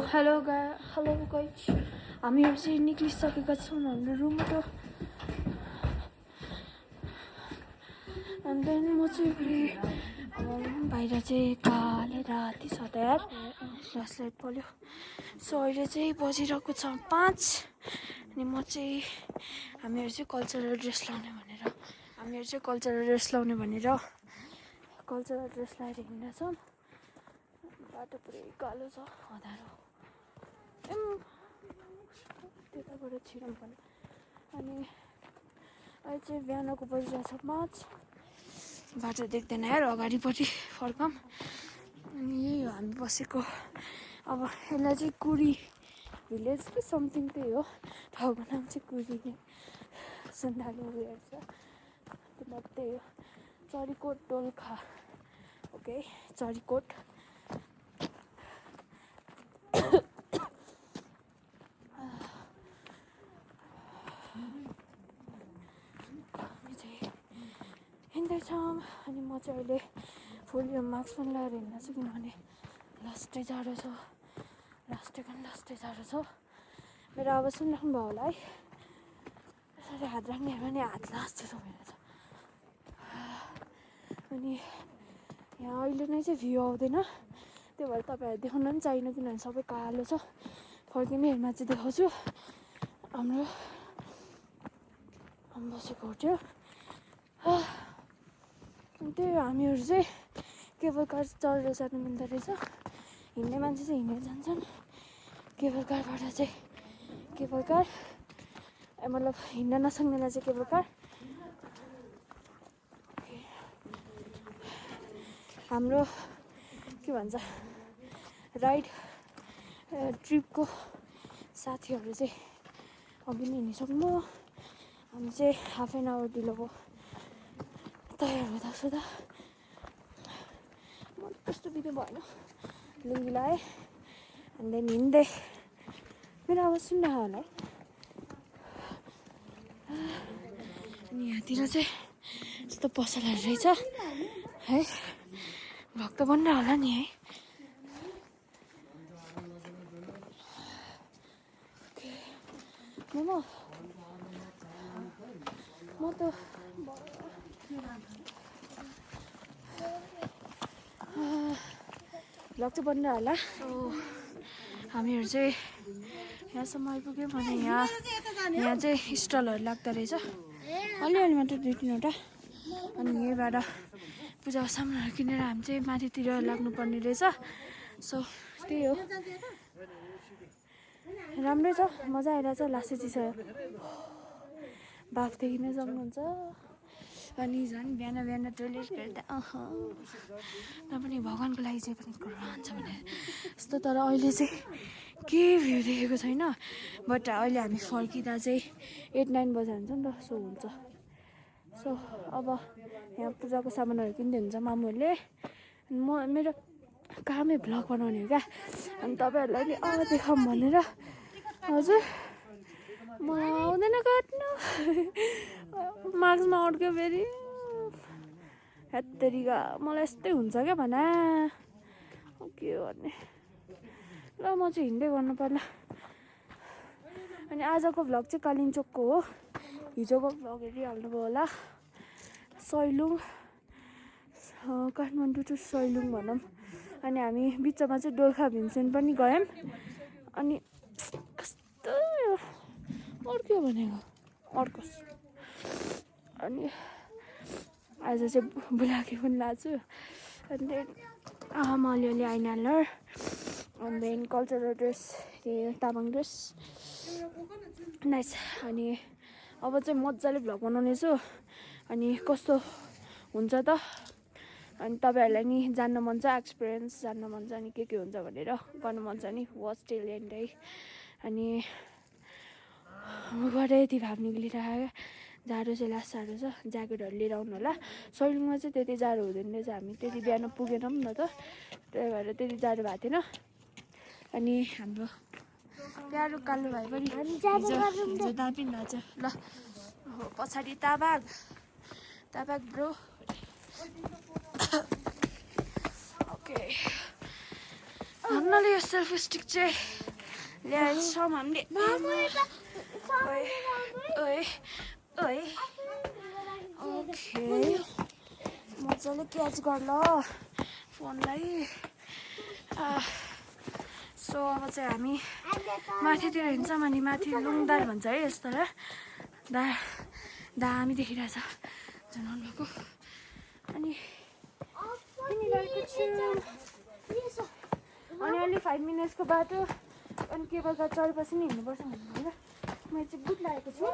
Hello guys हामीहरू चाहिँ निक्लिसकेका छौँ हाम्रो रुमबाट अनि देन म चाहिँ फेरि बाहिर चाहिँ काले राति छ त यार फ्ल्यास लाइट पोल्यो सो अहिले चाहिँ बजिरहेको छ 5 अनि म चाहिँ हामीहरू चाहिँ कल्चरल ड्रेस लाउने भनेर कल्चरल ड्रेस लाएर हिँड्छौँ बाटो पुरै कालो छ अँधारो त्यताबाट छिर्नु पर्ने अनि अहिले चाहिँ बिहानको बजिरहेको छ 5 बाटो देख्दैन यार अगाडिपट्टि फर्कम अनि यही हो हामी बसेको अब यसलाई चाहिँ कुरी भिलेज कि समथिङ त्यही हो ठाउँको नाम चाहिँ कुरी नै सुन्दाले हेर्छ त्यो मात्रै हो चरीकोट दोलखा ओके चरीकोट हिँड्दैछौँ अनि म चाहिँ अहिले फुल यो मास्क पनि लगाएर हिँड्दैछु किनभने लास्टै जाडो छ मेरो आवाज सुनिराख्नु भयो होला है यसरी हात राख्ने भने हात लास्टै रोएर छ अनि यहाँ अहिले नै चाहिँ भ्यू आउँदैन त्यो भएर तपाईँहरू देखाउन पनि चाहिएन किनभने सबै कालो छ फर्किनेहरूमा चाहिँ देखाउँछु हाम्रो बसेको होटल त्यही हामीहरू चाहिँ केबल कार चढेर जानु मिल्दो रहेछ हिँड्ने मान्छे चाहिँ हिँडेर जान्छन् केबल कारबाट चाहिँ केबल कार मतलब हिँड्न नसक्नेलाई चाहिँ केबल कार हाम्रो के भन्छ राइड ट्रिपको साथीहरू चाहिँ अघि नै हिँडिसक्नु हामी चाहिँ हाफ एन आवर ढिलो भयो तयार हुँदैछु त म त्यस्तो बित्नु भएन लुङ्गी लगाएँ अनि देन हिँड्दै मेरो आवाज सुन्नु होला है अनि यहाँतिर चाहिँ यस्तो पसलहरू रहेछ है भ्लग त बनिरह होला नि है म त भ्लग चाहिँ बनिरह होला हामीहरू चाहिँ यहाँसम्म आइपुग्यौँ भने यहाँ चाहिँ स्टलहरू लाग्दो रहेछ अलिअलि मात्रै 2-3वटा अनि यहीँबाट पूजाको सामानहरू किनेर हामी चाहिँ माथितिर लाग्नुपर्ने रहेछ सो त्यही हो राम्रै छ मजा आइरहेछ लासे चिसो बाफ देखिन सक्नुहुन्छ अनि झन् बिहान टोइलेट गर्दा पनि भगवान्को लागि चाहिँ पनि कुरान छ भने यस्तो तर अहिले चाहिँ के भ्यू देखेको छैन बट अहिले हामी फर्किँदा चाहिँ 8-9 बजे हुन्छ नि त सो हुन्छ सो अब यहाँ पूजाको सामानहरू किन्दै हुन्छ मामुहरूले मेरो कामै भ्लग बनाउने हो क्या अनि तपाईँहरूलाई नि देखाऊँ भनेर हजुर म आउँदैन काट्नु मार्क्समा अड्क्यो फेरि हेत्तेरिका मलाई यस्तै हुन्छ क्या भना के गर्ने ल म चाहिँ हिँड्दै गर्नु पर्ला अनि आजको भ्लग चाहिँ कालिम्पोङको हो हिजोको भ्लग हेरिहाल्नुभयो होला सैलुङ काठमाडौँ टु सैलुङ भनौँ अनि हामी बिचमा चाहिँ दोलखा भीमसेन पनि गयौँ अनि कस्तो अर्क्यो भनेको अर्कोस् अनि आज चाहिँ बुलाकी पनि लाग्छु अनि देन म अलिअलि आइनालर अनि then cultural dress Tamang dress nice अनि अब चाहिँ मजाले भ्लग बनाउने छु अनि कस्तो हुन्छ त अनि तपाईँहरूलाई नि जान्न मन छ एक्सपिरियन्स जान्न मन छ अनि के हुन्छ भनेर गर्नु मन छ नि वाच टिल एन्ड है अनि मबाट यति भाव निक्लिरहेको जाडो चाहिँ लास्ट साह्रो छ ज्याकेटहरू लिएर आउनु होला सैलुङमा चाहिँ त्यति जाडो हुँदैन रहेछ हामी त्यति बिहान पुगेनौँ न त त्यही भएर त्यति जाडो भएको थिएन अनि हाम्रो प्यारो कालो भाइ पनि हिजो दामी नाच्यो ल पछाडि ताबाग ब्रो ओके भन्नाले यो सेल्फी स्टिक चाहिँ ल्याएछौँ हामीले ओके मजाले क्याच गर ल फोनलाई सो अब चाहिँ हामी माथितिर हिँड्छौँ अनि माथि लुङदार भन्छ है यस्तोलाई दामी देखिरहेछ जनाउन भएको अनि किनिरहेको छु अनि अलि 5 मिनट्सको बाटो अनि केबल कार चढेपछि नि हिँड्नुपर्छ भनेर मैले चाहिँ बुट लगाएको छु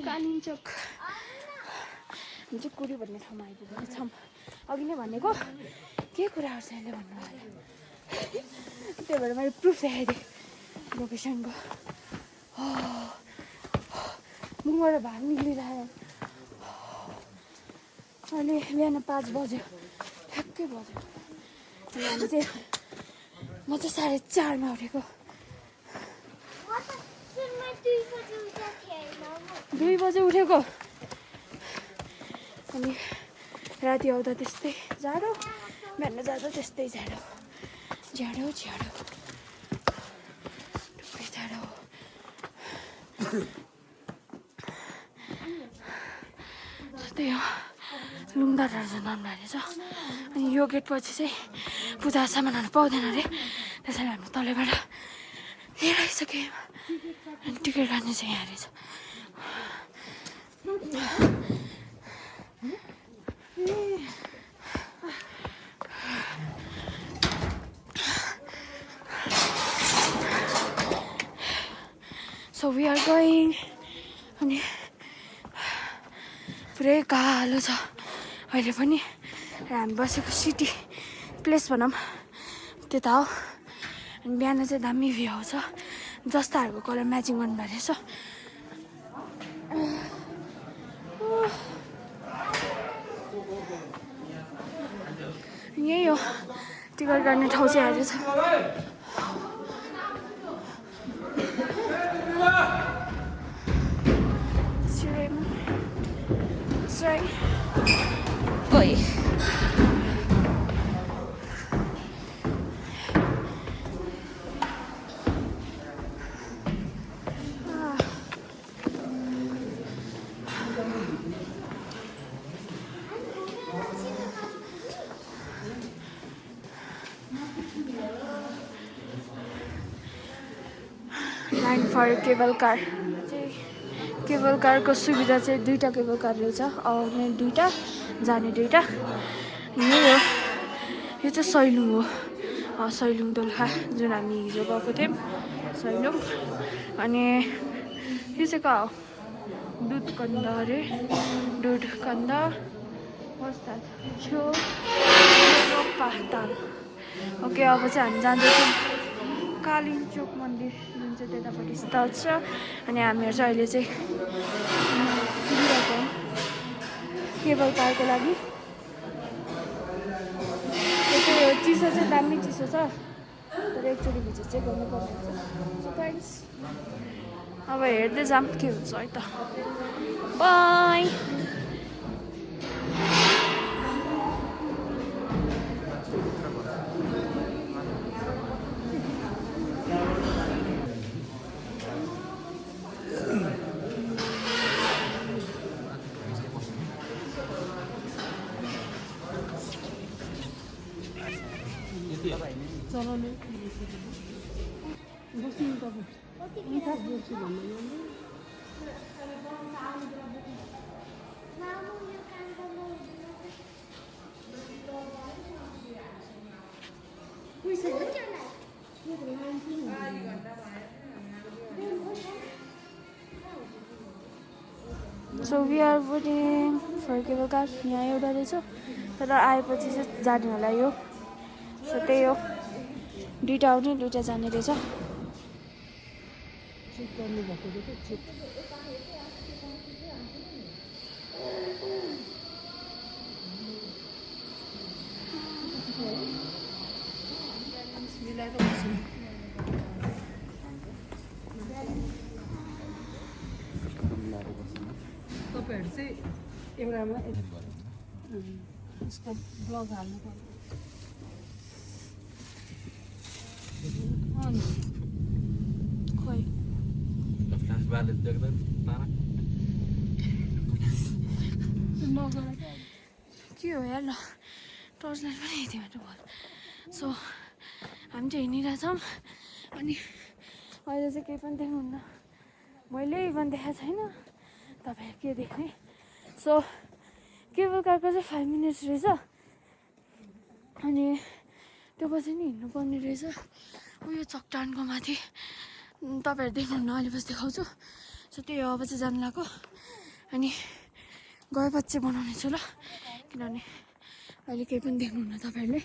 कालिम्चोक चाहिँ कुरी भन्ने ठाउँमा आइपुगेको छौँ अघि नै भनेको के कुराहरू छ यसले भन्नुभयो त्यही भएर मैले प्रुफ देखाइदिएँ लोकेसनको मुखबाट भाग निक्लिरहेको अहिले बिहान 5 बज्यो ठ्याक्कै बज्यो अनि हामी चाहिँ म चाहिँ 4:30मा उठेको 2 बजे उठेको अनि राति आउँदा त्यस्तै जाडो बिहान जाँदा त्यस्तै जाडो टुक्कै जाडो त्यही हो लुङदारहरू चाहिँ नाम्ला रहेछ अनि यो गेट पछि चाहिँ पूजा सामानहरू पाउँदैन अरे त्यसैले हामी तलैबाट लिएर आइसक्यौँ अनि टिकट काट्ने चाहिँ यहाँ रहेछ So we are going अनि पुरै कालो छ अहिले पनि हामी बसेको सिटी प्लेस भनौँ त्यता हो अनि बिहान चाहिँ दामी भ्यू आउँछ जस्ताहरूको कलर म्याचिङ गर्नुभएको रहेछ यही हो टिकट गर्ने ठाउँ चाहिँ आएको छ Oi. Line for cable car. Cable कारको सुविधा चाहिँ 2टा केबल कार रहेछ आउने 2टा जाने 2टा यही हो यो चाहिँ सैलुङ हो सैलुङ दोलखा जुन हामी हिजो गएको थियौँ सैलुङ अनि यो चाहिँ कहाँ हो दुधकन्द अरे दुधकन्द वस्ता छो पाताल ओके अब चाहिँ हामी जाँदैछौँ कालिम्चोक मन्दिर जुन चाहिँ त्यतापट्टि स्थल छ अनि हामीहरू चाहिँ अहिले चाहिँ केबल कारको लागि त्यो चिसो चाहिँ दामी चिसो छ तर एकचोटि भिजिट चाहिँ गर्नुपर्ने हुन्छ अब हेर्दै जाऊँ के हुन्छ है त by So we are waiting for cable car यहाँ एउटा रहेछ तर आएपछि चाहिँ जाने होला यो सो त्यही हो 2टा आउने 2टा जाने रहेछ मिलाएर बस्नु तपाईँहरू चाहिँ एउटामा यसको ब्लग हाल्नु पर्यो खोइ के हो यार ल टर्च लाइट पनि यति मात्र भयो सो हामी चाहिँ हिँडिरहेछौँ अनि अहिले चाहिँ केही पनि देख्नुहुन्न मैले इभन देखाएको छैन तपाईँहरू के देख्ने सो केबल कारको चाहिँ 5 मिनट्स रहेछ अनि त्यो पछि नि हिँड्नुपर्ने रहेछ उयो चट्टानको माथि तपाईँहरू देख्नुहुन्न अहिले पछि देखाउँछु सो त्यही हो अब चाहिँ जानु लाग्यो अनि गएपछि बनाउने छु ल किनभने अहिले केही पनि देख्नुहुन्न तपाईँहरूले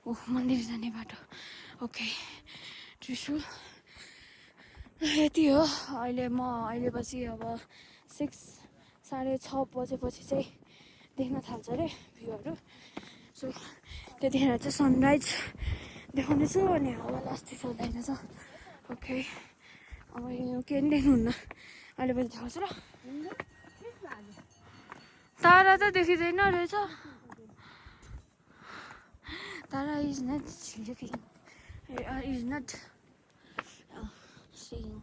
ओह मन्दिर जाने बाटो ओके त्रिशुल यति हो अहिले अहिले पछि अब 6:30 बजेपछि चाहिँ देख्न थाल्छ अरे भ्यूहरू सो त्यतिखेर चाहिँ सनराइज देखाउने छु अनि हावा अस्ति चल्दैन छ ओके अब यो केही पनि देख्नुहुन्न अहिले पछि देखाउँछु ल तारा त देखिँदैन रहेछ तारा is not looking is not seeing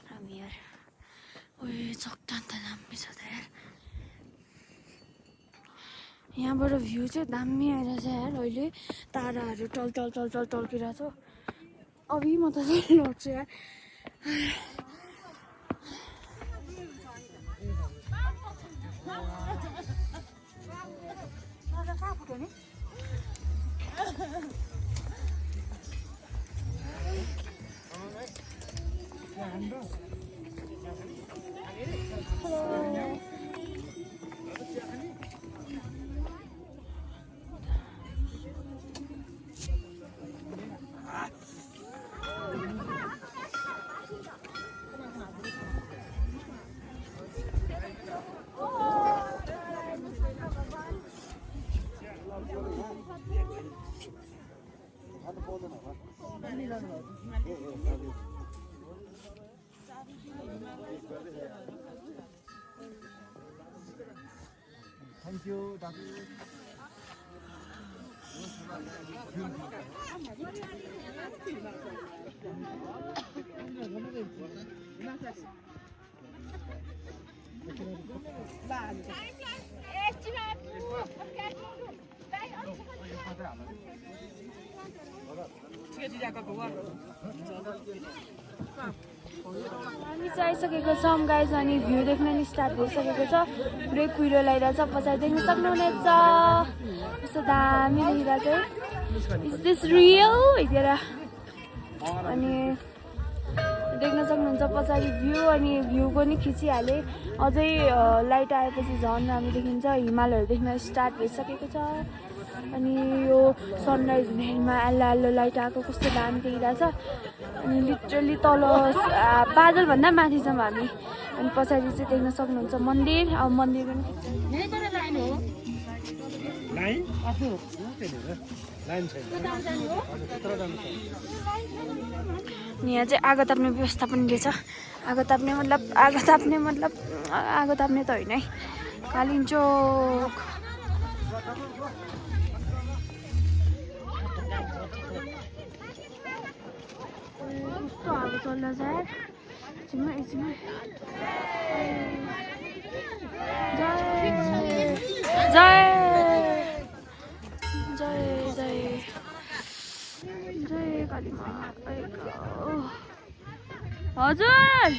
from here ओए चट्टान त दामी छ त यार यहाँबाट भ्यू चाहिँ दामी आइरहेछ यार अहिले ताराहरू टल्किरहेछ अभि म त लड्छु यार कहाँ फुट्यो नि Thank you, Dadu. हामी चाहिँ आइसकेको छौँ गाइज अनि भ्यू देख्न नि स्टार्ट भइसकेको छ ब्रेक कुहिरो लगाइरहेछ पछाडि देख्न सक्नुहुनेछ कस्तो दामी देखिरहेछ है इज दिस रियल हेरेर अनि देख्न सक्नुहुन्छ पछाडि भ्यू अनि भ्यू पनि खिचिहाले अझै लाइट आएपछि झन् राम्रो देखिन्छ हिमालहरू देख्न स्टार्ट भइसकेको छ अनि यो सनराइज हुनेमा एल्लो लाइट आएको कस्तो दामी देखिरहेछ अनि लिटरली तल बादलभन्दा माथि छौँ हामी अनि पछाडि चाहिँ देख्न सक्नुहुन्छ मन्दिर अब मन्दिर पनि यहाँ चाहिँ आगो ताप्ने व्यवस्था पनि रहेछ आगो ताप्ने मतलब आगो ताप्ने त होइन है कालिम्चोक कस्तो आगो चल्दैछ यार एकछिन जय कालीमा हजुर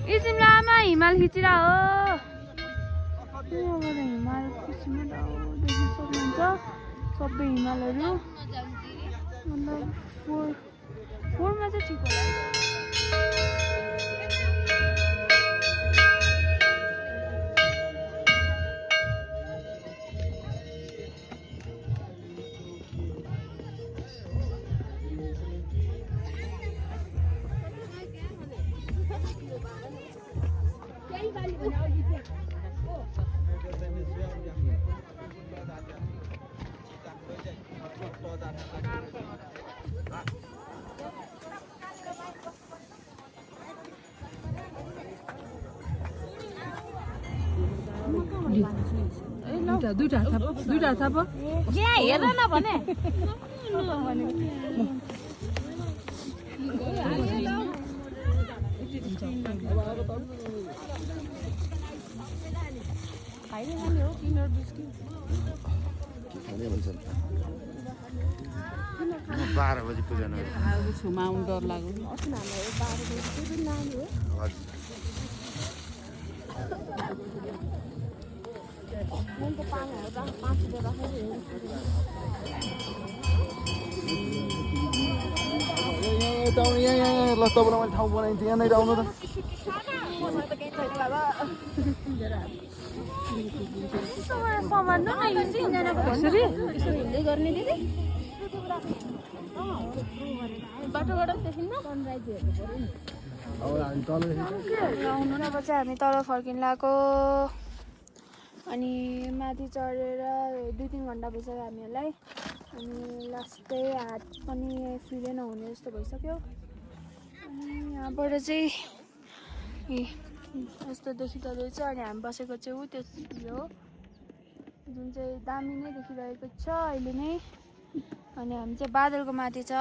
एकछिन लामा हिमाल खिचिरा हो यहाँबाट हिमाल खिच्नु देख्न सक्नुहुन्छ सबै हिमालहरू मतलब 4 मा चाहिँ ठिक होला छोरी दुईटा थाप यहाँ हेर न भने बाह्र बजी पूजा छुमा आउनु डर लाग्यो ल तपाईँलाई मैले ठाउँ बनाइदिन्छु यहाँनिर आउनु त आउनु न अब चाहिँ हामी तल फर्किन लागेको अनि माथि चढेर 2-3 घन्टा भइसक्यो हामीहरूलाई अनि लास्टै हात पनि फिलै नहुने जस्तो भइसक्यो अनि यहाँबाट चाहिँ यस्तो देखिँदो रहेछ अनि हामी बसेको चाहिँ ऊ त्यो हो जुन चाहिँ दामी नै देखिरहेको छ अहिले नै अनि हामी चाहिँ बादलको माथि छ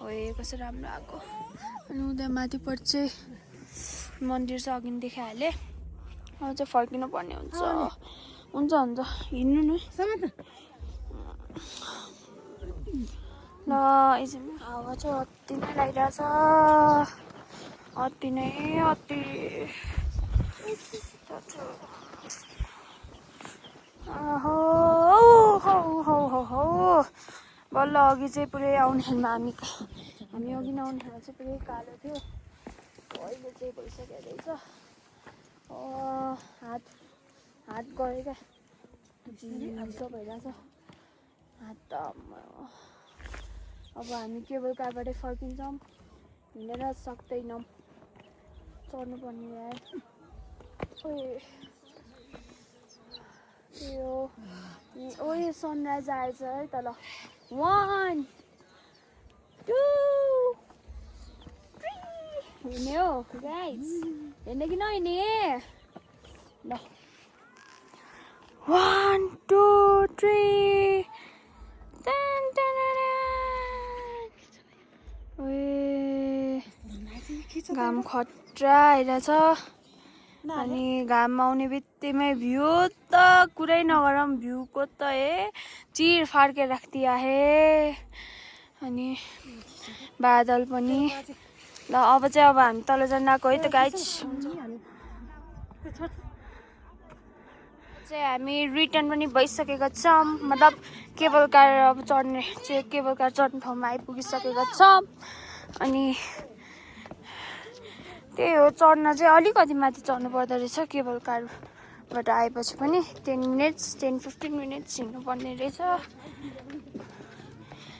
ओए कस्तो राम्रो आएको अनि उता माथिपट्टि चाहिँ मन्दिर छ अघि देखाइहालेँ अब चाहिँ फर्किनु पर्ने हुन्छ हुन्छ हुन्छ हिँड्नु न ल एकछिन हावा चाहिँ अति नै लागिरहेछ अति नै अति हो हो हो हो हो बल्ल अघि चाहिँ पुरै आउने खेलमा हामी अघि नआउने खेलमा चाहिँ पुरै कालो थियो अहिले चाहिँ भइसक्यो रहेछ हात गयो क्या झिसो भइरहेछ हात त अब हामी केबल कारबाटै फर्किन्छौँ हिँडेर सक्दैनौँ चढ्नु पर्ने यार ओए सनराइज आएछ है त ल 1 2 3 हिँड्ने हो गाइज हिँड्ने कि नहिँड्ने ल 1 2 3 घाम खतरा आइरहेछ अनि घाम आउने बित्तिमै भ्यू त कुरै नगरौँ भ्यूको त चिर फार्के राखिदिया है अनि बादल पनि ल अब चाहिँ हामी तल जान आएको है त गाइज चाहिँ हामी रिटर्न पनि भइसकेको छौँ मतलब केबल कार अब चढ्ने चाहिँ केबल कार चढ्ने ठाउँमा आइपुगिसकेको छौँ अनि त्यही हो चढ्न चाहिँ अलिकति माथि चढ्नु पर्दो रहेछ केबल कारबाट आएपछि पनि 10-15 मिनट्स हिँड्नुपर्ने रहेछ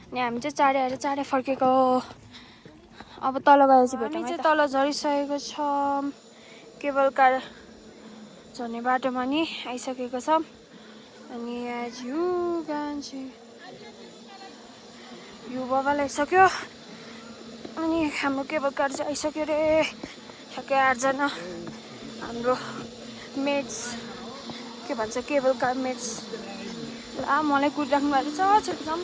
अनि हामी चाहिँ चाँडै फर्केको अब तल गएपछि भेटौँ चाहिँ तल झरिसकेको छ केबल कार झर्ने बाटोमा नि आइसकेको छ अनि भ्यू बबाल आइसक्यो अनि हाम्रो केबल कार चाहिँ आइसक्यो रे ठ्याक्कै 8 जना हाम्रो मेट्स के भन्छ केबल कार मेट्स ला मलाई कुदिराख्नु भएको छ एकदम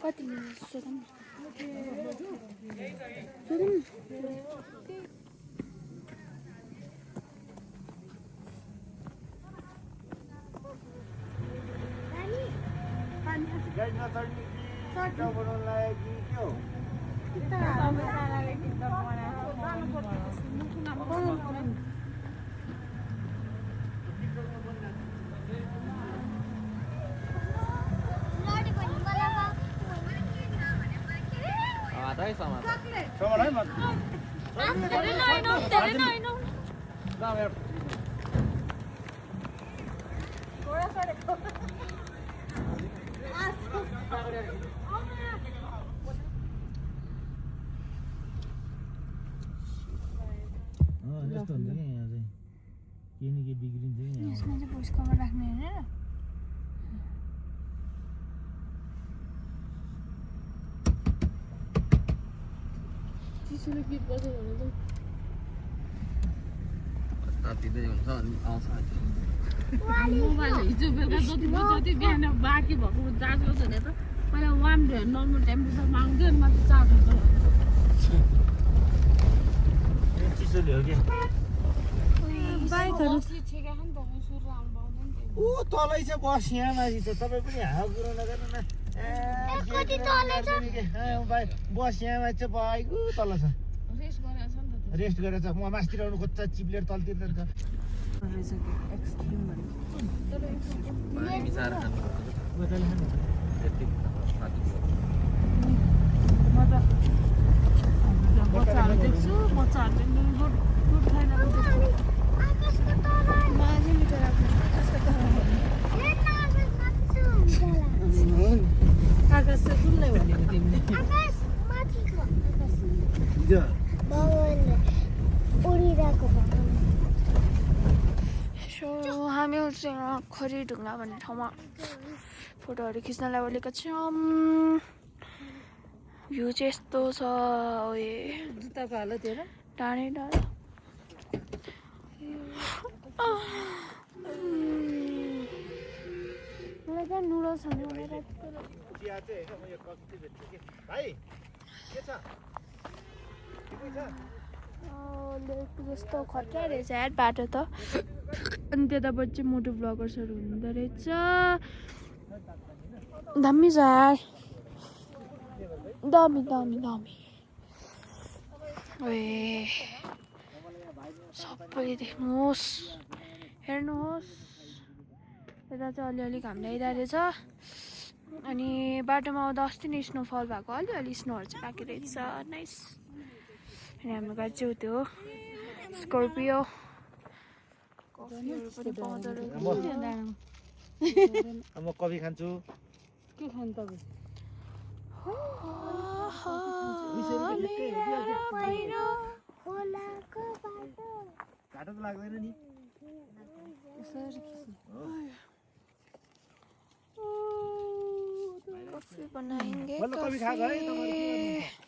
कति लिनु सोधौँ आयो कि के हो यस्तो हुन्छ कि यहाँ चाहिँ के न के बिग्रिन्छ कि यहाँ यसमा चाहिँ भोइस कभर राख्ने होइन चिसोले गीत बज्यो भने चाहिँ तातिँदै हुन्छ अनि आउँछ मोबाइल हिजो बेलुका जति बिहान बाँकी भएको चार्ज गर्छ भने त पहिला 1 नर्मल टेम्परेचरमा आउँथ्यो अनि मात्र चार्ज हुन्छ चिसोले हो कि बाइकहरू ऊ तलै छ बस यहाँ माथि छ तपाईँ पनि हावा कुरो नगर्नु न भाइ बस यहाँ माथि छ बाइक ऊ तल छ रेस्ट गरेर छ म मास्तिर आउनु खोज्छ चिप्लेर तलतिर छ मिसाएर खानु बच्चाहरू देख्छु बच्चाहरूले गुड खाइरहेको आकाश चाहिँ कुनलाई भनेको तिमीले हामी खरी ढुङ्गा भन्ने ठाउँमा फोटोहरू खिच्नलाई बोलेको छौँ भ्यू चाहिँ यस्तो छ जुत्ताको हालत हेर टाढै टाढो मलाई त्यहाँ नुडल्स खानु भनेर भाइ के छ जस्तो खतरा रहेछ यार बाटो त अनि त्यतापट्टि चाहिँ मोटो भ्लगर्सहरू हुँदो रहेछ दामी छ यार दामी दामी दामी ए सबै देख्नुहोस् हेर्नुहोस् यता चाहिँ अलिअलि घाम ल्याइरहेको रहेछ अनि बाटोमा आउँदा अस्ति नै स्नोफल भएको अलिअलि स्नोहरू चाहिँ बाँकी रहेछ नाइस अनि हाम्रो गाडी चाहिँ त्यो स्कर्पियो कफीहरू पनि पाउँदो रहेछ म कफी खान्छु के खानु तपाईँ घाटो त लाग्दैन नि कफी बनाएंगे कफी खा गए